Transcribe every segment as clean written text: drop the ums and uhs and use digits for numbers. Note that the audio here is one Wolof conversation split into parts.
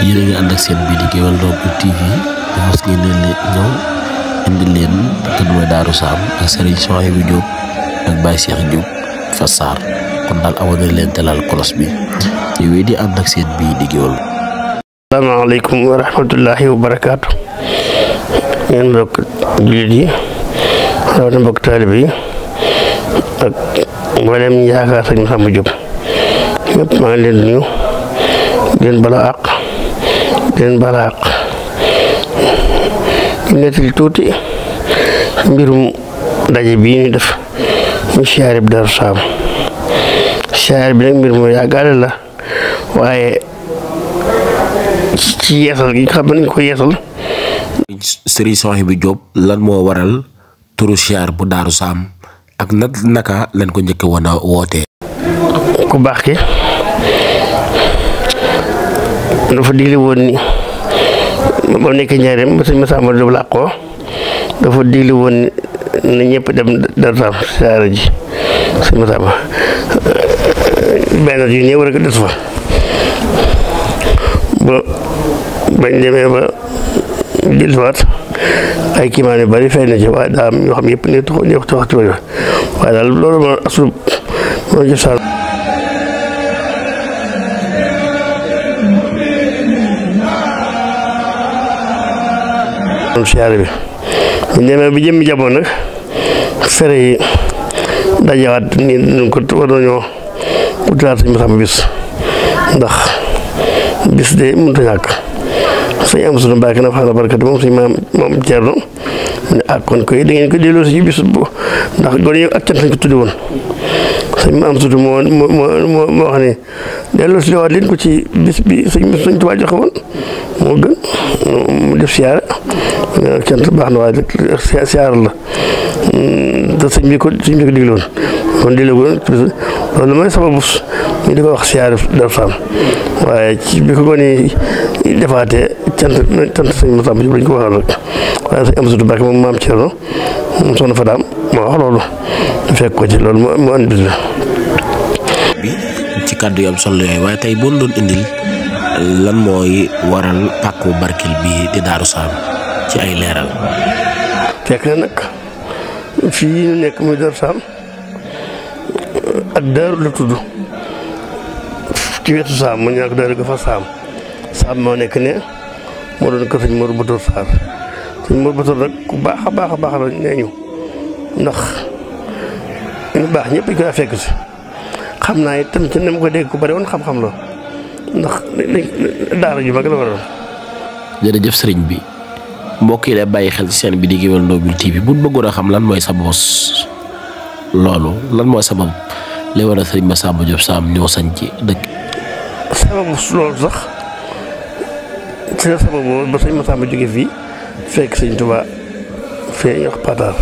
yéen a ngi ànd ak seen bii di Gueweul Ndongo TV parce que ngeen leen ñëw indi leen kër mooy Darou Sam ak Serigne Souhaïbou Diop ak Baye Cheikh Diop Fassar kon daal abonné leen te laal cloche bi te wéy di ànd ak seen bii di Gueweul. Asalaamaaleykum wa rahmatullahi wa barakaatu. ngeen mbokk jullit yi rawatina mbokk taalibe yi ak mboolem yaakaar Serigne Massamba Diop ñëpp maa ngi leen di nuyu di leen bala àq di leen bala àq ñu nettali tuuti mbirum daje bii ñu def ñu siyaare bi Darou Sam siyaare bi nag mbir mu yàggaale la waaye ci yeesal gi xam nañ ko yeesal. Serigne Souhaïbou Diop lan moo waral turu siyaar bu Darou Sam ak naka lañ ko njëkk woon a wootee. ku baax ki dafa digle woon ni ba mu nekk Njaaréem ba sëñ Massamba Diop làqoo dafa digle woon ni ñëpp dem Darou Sam siyaare ji sëñ Massamba benn yu néew rek des fa ba bañ demee ba jëlsiwaat ay kiimaan yu bari fay na ci waaye daa am yoo xam yëpp ne taxaw ñëw waxtu waaye daal loolu moo asul moo jëf saal siyaare bi ñu demee bi jëmmi jamono nag fere yi dajawaat ni ñu ko war nañoo wutalaat sëñ Massamba ndax bis de mënut a ñàkk sëñ am sunu Mbàkke na fa la barkat moom sëñ moom Ceerno mu ne kon koy da ngeen ko delloo si bis bu ndax gone yi ak cant lañ ko tuddi woon sëñ am sunu moo wax ne delloo si waat leen ko ci bis bi sëñ Tuubaa joxe woon moo gën mu def siyaare cant baax na waaye rek siyaare la te sëñ bi ko digloon kon di loolu mooy sababu ñu di ko wax siyaare Darou Sam waaye ci bi ko gone defaatee cant sëñ Massamba Diop lañ ko waxal rek waaye sëñ Amsatu Mbàkke moom maam Thierno moom soxna Fadaam moo wax loolu fekk ko ci loolu moo andi bis bi ci kàddu yu am solo yooyu waaye tey boo doon indil lan mooy waral pàkku barkeel bi di Darou Sam ci ay leeral. fekk na nag fii ñu nekk muy Darou Sam ak daaru la tudd ci wetu Sam mu ñàkk daaru ga fa Sam moo nekk ne moo doon ko sëñ Mor Batoor Sarr sëñ Mor Batoor rek ku baax a baax la nee ñu ndax ñu baax ñëpp ñu koy fekk si xam naa itam ci ne ma ko dégg ku bari woon xam-xam la ndax daara ju mag la waroon. jërëjëf sëriñ bi mbokk yi lay bàyyi xel ci seen bi di Gueweul Ndongo TV bu bëggoon a xam lan mooy sa bos loolu lan mooy sabab li war a sëriñ Massamba Diop Sam ñoo sañ ci dëkk. sababu loolu sax ci la sababu ba sëñ Massamba jóge fii fekk sëñ Tuubaa fee ñu wax Pataar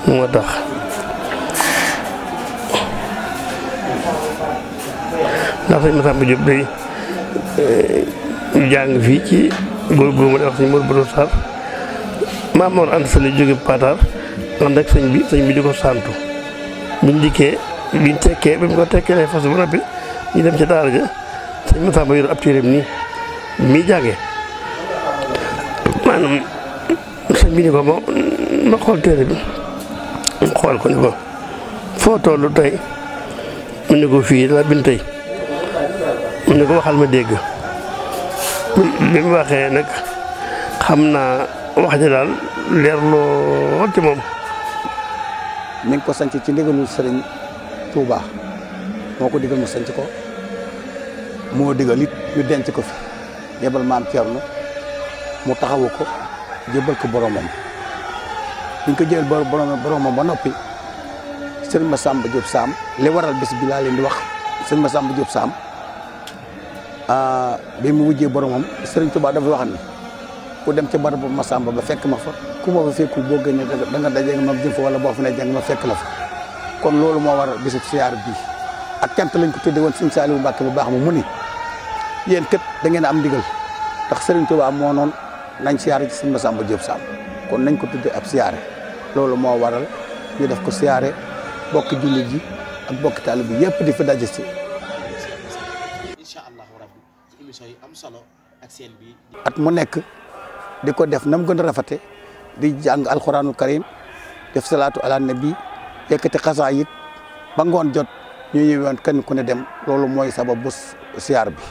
moo tax ndax sëñ Massamba Diop day jàng fii ci góor góor ma di wax sëñ Mor Batoor Sarr Maam Mor Anta Sali jóge Pataar ànd ak sëñ bi di ko santu biñ dikkee biñ tekkee bi mu ko tekkee lay fas bu noppi ñu dem ci daara ja sëñ Massamba yor ab téeréem nii mi jàngee maanaam sëñ bi ni ko ma xool téere bi mu xool ko ni ko foo tollu tey mu ne ko fii la bind tey mu ne ko waxal ma dégg bi mu waxee nag xam naa wax ji daal leer lool ci moom. mi ngi ko sanc ci ndigalul Sëriñ Touba moo ko digal mu sanc ko moo digal it ñu denc ko fi yebal maam Thierno mu taxawu ko jébal ko boromam bi ñu ko jël boromam ba noppi Sëriñ Massamba Diop Sam li waral bis bi laa leen di wax Sëriñ Massamba Diop Sam bi mu wujjee boromam Sëriñ Touba dafa wax ni ku dem ca barabu Massamba ba fekk ma fa ku ma fa fekkul boo gënee da nga daje ma jëm fa wala boo fa ne jàng ma fekk la fa kon loolu moo waral bisu siyaar bii ak cant lañ ko tudde woon Sëriñ Saliou Mbacke bu baax ma mu ni yéen kët da ngeen am ndigal ndax Sëriñ Touba moo noonu nañ siyaare ci Sëriñ Massamba Diop Sam kon nañ ko tudde ab siyaare loolu moo waral ñu def ko siyaare bokki jullit yi ak bokki taalibe bi yëpp di fi daje si. incha allahu rabbi ci émission yi am solo ak seen bi. at mu nekk di ko def na mu gën a rafete di jàng alxuraanul karim def salaatu ala nabi yëkkati xasaayid ba ngoon jot ñu ñëwoon kenn ku ne dem loolu mooy sababu siyaar bi.